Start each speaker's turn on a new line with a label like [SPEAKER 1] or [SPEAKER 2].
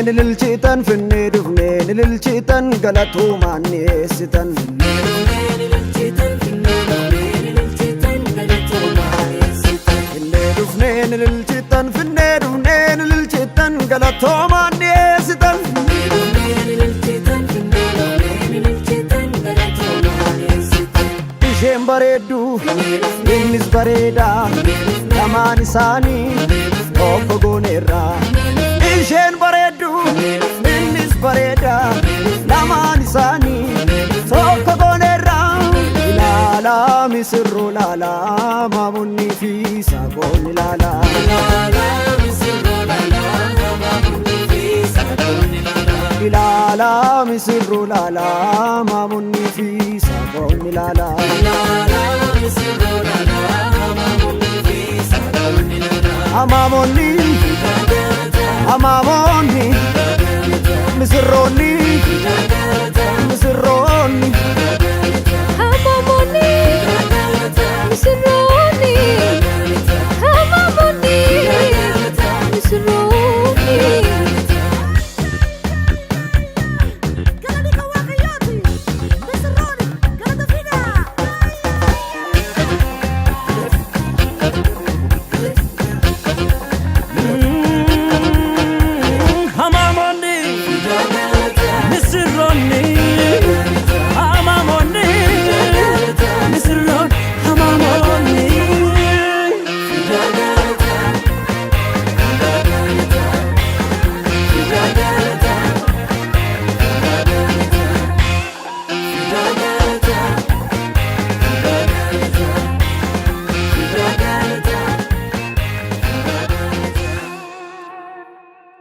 [SPEAKER 1] Ililchitan, finnee dhufneen ililchitan, galatoomaan dhiyeessitan. Finnee dhufneen ililchitan, finnee dhufneen ililchitan, galatoomaan dhiyeessitan. Isheen bareeddu, innis bareedaa, lamaan isaanii tokko gooneerra. Isheen bareeddu, innis bareedaa, lamaan isaanii tokko gooneerra. Ilaalaa misirroo laalaa, maamonni fi saakoon ilaalaa. Ilaalaa misirroo laalaa, maamonni fi saakoon ilaalaa. Amaamonni, amaamonni, misirroonni, misirroonni.